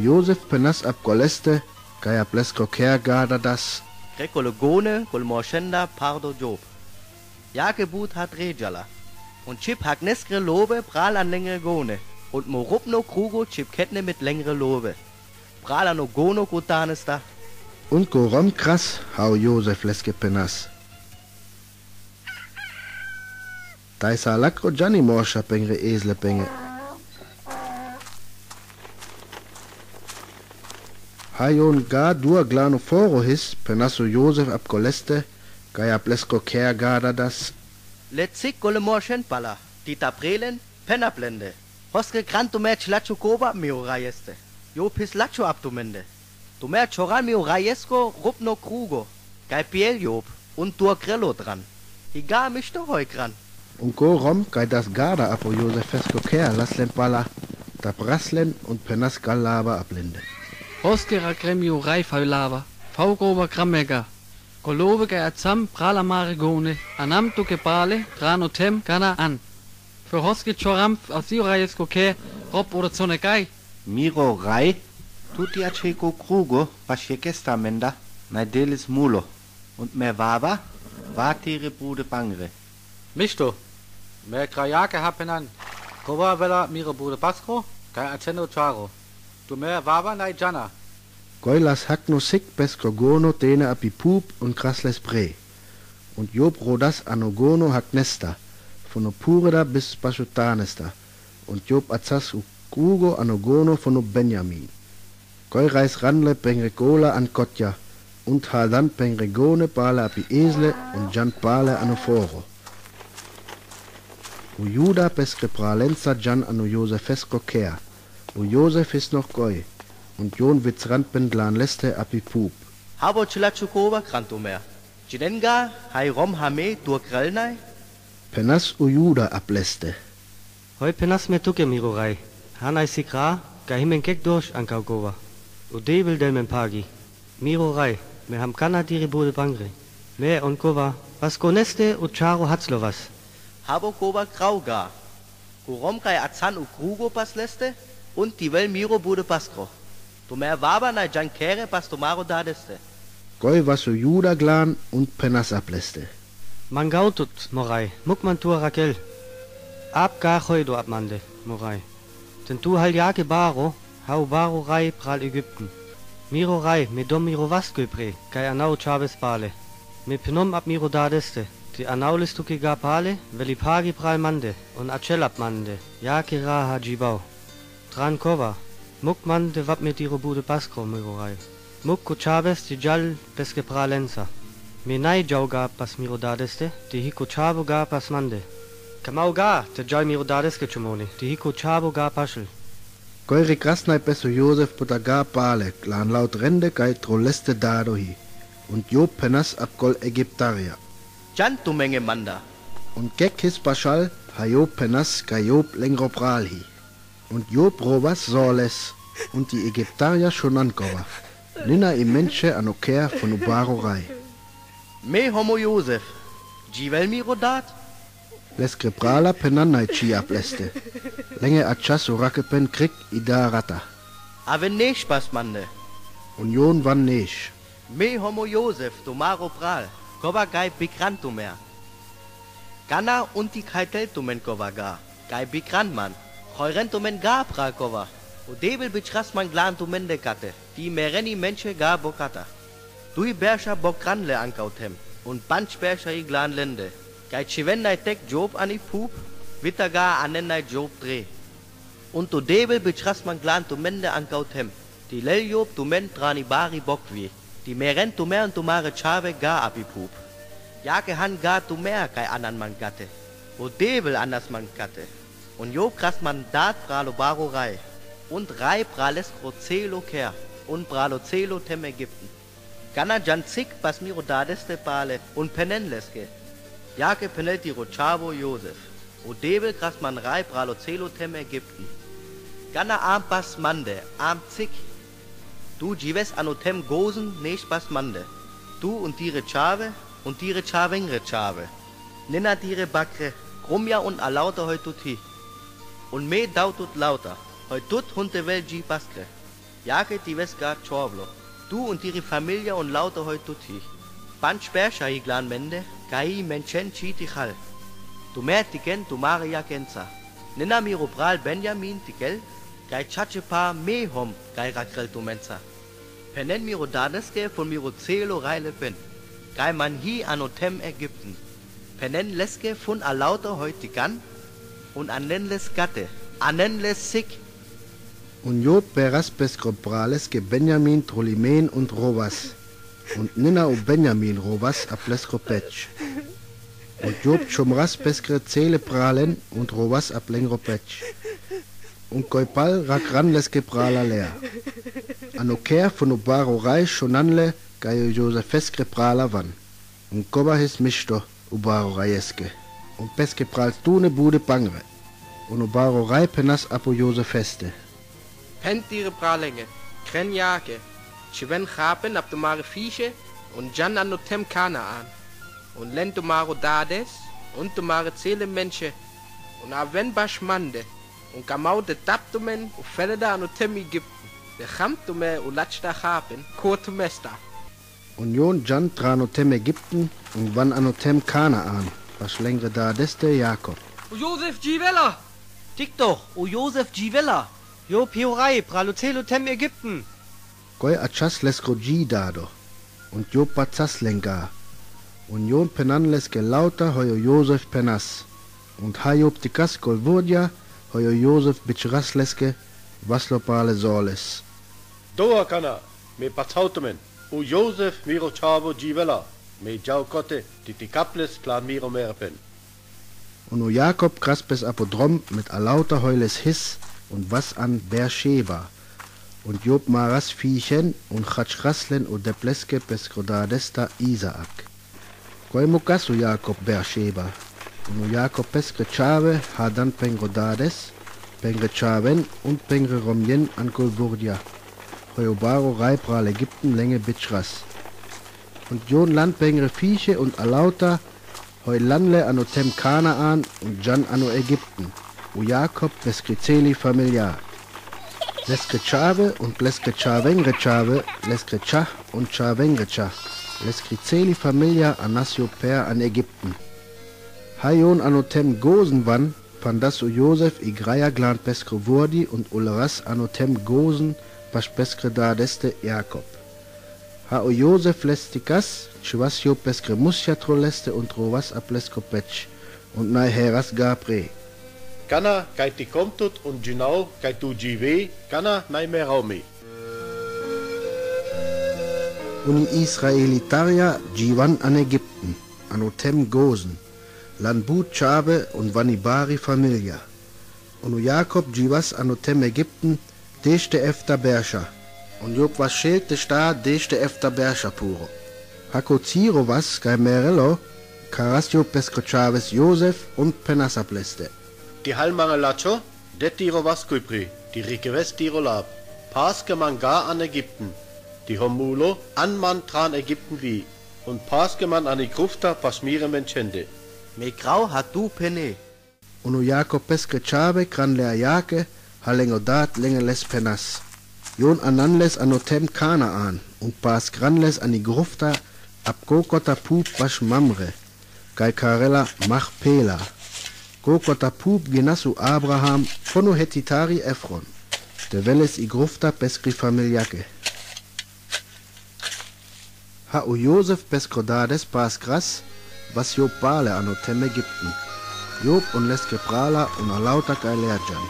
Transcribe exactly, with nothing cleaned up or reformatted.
Josef penas ap kol leste, kaj ap leskro kher gada das. Kre kole gone, kol môr šenda, pardo Job. Jake but ha dré djala. Un čip hak neskre love, pral an lengre gone. Un mo rup no krugo, čip ketne mit lengre love. Pral an o gono ko tanesta. Un ko rom kras, hao Josef leske penas. Taj sa lakro džani môrša pengre ezle penge. Hajon ga dua glano fôro his, penas o Josef ap kol leste, kaj ap leskro kher gada das. Le cik kole môr šen pala, ti ta prelen, pen ap lende. Hoske kran tu me člačo kova mi o raj este. Job his lačo ap tu mende. Tu me čoran mi o raj esko, rup no krugo. Kaj piel Job, un tu krelo dran. Hi ga mišto hoj kran. Un ko rom kaj das gada ap o Josef esko kher las len pala, ta pras len un penas kal lava ap lende. Hoske rakre mi o raj faj lava, faj kova kran me ga. Ko love kaj ačan pral an mare gone, anam tu ke pale, tran o tem kana an. Fe hoske čoran a si o raj esko kher, rop ora cone kaj. Miro raj, tu ti ačhe ko krugo, paš je kesta menda, naj delis mulo, un me vava, va tire bude pangre. Mišto, me krajake ha penan, kova vela miro bude paskro, kaj ačeno čaro. Tu me vava naj džana. Koj las hak no sik pes ko gono tene api pup un kras les pre. Un Job rodas ano gono hak nesta, fo no pureda bis pašo tanesta, un Job ačas u krugo ano gono fo no Benjamin. Koj rajs ran le pengre kola an kotja, un tha dan pengre gone pale api ezle, un džan pale ano fôro. U Juda pes ke pralenca džan ano Josef esko kher, u Josef his noh koj, un jon vic ran pen glan leste api pup. Havo člačo kova kran tu me. Činenga, haj rom ha me tu krelnaj. Penas u Juda ap leste. Hoj penas me tuke miro raj, han aj si kra, kaj himen kek doš an kau kova. U devel del men pagi. Miro raj, me ham kana tire bude pangre. Me on kova, pasko neste u čaro haclovas. Havo kova krau ga. Ko rom kaj ačan u krugo pas leste, un ti vel miro bude paskro. Tu me vava naj džan khere pas tu maro dadeste. Koj vas u Juda glan un penas ap leste. Mangau tut, mo raj, muk man tu rakel. Ap ga hoj do ap mande, mo raj. Ten tu hal jake baro, hau baro raj pral Egipten. Miro raj, me dom miro vas koj pre, kaj anau čaves pale. Me penom ap miro dadeste, ti anau les tuke ga pale, veli pagi pral mande, un ačel ap mande, jake ra ha džibau. Tran kova, muk mande vap me tiro bude paskro, miro raj. Muk ko čaves ti džal pes ke pralenca. Me naj džau ga pas miro dadeste, ti hi ko čavo ga pas mande. Kamau ga, te džal miro dadeske čomoni, ti hi ko čavo ga pašel. Koj ri kras naj pes o Josef pota ga pale, glan laut rende kaj tro leste dado hi. Un Job penas ap kol Egiptarja. Džan tu menge manda. Un kek his pašal, ha Job penas kaj Job lengro pral hi. Un Job rovas zoles, un ti Egiptarja šonan kova. Nina i menše ano kher fo no baro raj. Me homo Josef, dži vel miro dad? Leskre prala penan naj čhi ap leste. Lenge ačas o rake pen krik i da rata. Aven neš pas mande. Un jon van neš. Me homo Josef, tu maro pral, kova kaj bikran tu me. Kana un ti kaj tel tu men kova ga, kaj bikran man, hoj ren tu men ga pral kova, o devel bičras man glan tu mende kate, ti me ren i menše ga bokata. Duj berša bokran le ankau tem, un pandž berša i glan lende, kaj čiven naj tek Job ani pup, vita ga anen naj Job dre. Un tu devel bičras man glan tu mende ankau tem, ti lel Job tu men tran i bari bokvi, ti me ren tu me un tu mare čave ga api pup. Jake han ga tu me kaj anan man kate, o devel anas man kate. Un Job kras man dad pralo baro raj, un raj praleskro celo kher, un pralo celo tem Egipten. Kana džan cik pas miro dadeste pale, un penen leske. Jake penel tiro čavo Josef. O devel kras man raj pralo celo tem Egipten. Kana am pas mande, am cik. Tu džives ano tem gozen neš pas mande. Tu un tire čave, un tire čavengre čave. Nena tire bakre, grumja un alauta hoj tut hi. Un me dau tut lauta, hoj tut hunte vel dži paskre. Jake ti ves ga čovlo, tu un tiri familia un lauta hoj tuti. Panč perša i glan mende, kaj i menčen čiti hal. Tu mer ti ken tu mare jakenca. Nena miro pral Benjamin ti kel, kaj čače pa me hom, kaj rakrel tu menca. Penen miro dadeske fun miro celo rajle pen, kaj man hi ano tem Egipten. Penen leske fun a lauta hoj ti kan, un anen les kate, anen les sik. Un Job per ras peskro praleske Benjamin tro limen un rovas. Un nena u Benjamin rovas a pleskro peć. Un Job čom ras peskre cele pralen un rovas a plengro peć. Un koj pal rakran leske prala lea. Ano ker fun u baro raj šonan le kaj u Jozefeskre prala van. Un kova hes mišto u baro rajeske. Un peske pral tune bude pangre. Un u baro raj penas apo Jozefeste. Pen tire pralenge, kren jake, čhiwen hapen ap tu mare fiše, un dżan ano tem Kanaan. Un len tu maro dades, un tu mare cele menše, un awen baš mande, un kamau de tap tu men u feleda ano tem Egipten, de ham tu me u lačta hapen, ko tu mesta. Un jon dżan tra ano tem Egipten, un wan ano tem Kanaan, baš lengre dadeste Jakob. U Josef dżi wela! Tik doch, u Josef dżi wela! Job hi u raj, pra lo celo tem Egipten. Koj a čas leskro dżi dado, un Job pa čas lenga. Un jon penan leske lauta hoj u Josef penas. Un ha Job ti kas kol wurdja, hoj u Josef bič ras leske, was lo pale zoles. Doła kana, me pa čautmen, u Josef miro čavo dżi wela, me dżał kote, ti ti kaples plan miro merpen. Un u Jakob kras pes apo drom met a lauta hoj les his, un was an Beršeba. Un Job ma ras fišen, un chač ras len u dep leske peskro dadesta Izaak. Koj mu kas u Jakob Beršeba. Un u Jakob peskre čave ha dan pengro dades, pengre čaven, un pengre romjen an kol wurdja. Hoj u baro raj pral Egipten lenge bič ras. Un jon lan pengre fiše un a lauta, hoj lan le ano tem Kanaan un dżan ano Egipten, u Jakob peskri celi familia. Leske čave un leske čavengre čave, leske ča un čavengre ča, leskri celi familia a nas jo per an Egipten. Ha jon ano tem Gozen wan, pandas u Josef i graja glan peskro wurdi un ul ras ano tem Gozen, paš peskre dadeste Jakob. Ha u Josef les ti kas, čhwas jo peskre musja tro leste un tro was a pleskro peć, un naj heras ga pre. Kana kaj ti kom tut un dżinał kaj tu dżi we, kana naj me raumi. Un i Israelitarja dżi wan an Egipten, ano tem Gozen, lan but čave un wan i bari familia. Un u Jakob dżi was ano tem Egipten, dešti efta berša. Un Job was šel te sta dešti efta berša puro. Ha ko ciro was kaj merelo, karas Job peskro čaves Josef un penas a pleste. Ti hal mange lačo, de tiro was koj pri, ti rike wes tiro lap. Paske man ga an Egipten. Ti hom mulo, an man tran Egipten wi. Un paske man an i grufta paš mire menčende. Me grau ha tu pene. Un u Jakob peskre čave kran lea jake, ha lengo dat lenge les penas. Jon anan les ano tem Kanaan, un pask ran les an i grufta, ap kokota pup paš Mamre, kaj karela Machpela. Kokota pup ginas u Abraham, fon u Hetitari Efron. Te weles i grufta peskri familiake. Ha u Josef peskro dades pask ras, was Job pale ano tem Egipten. Job un leske prala un a lauta kaj lea dżan.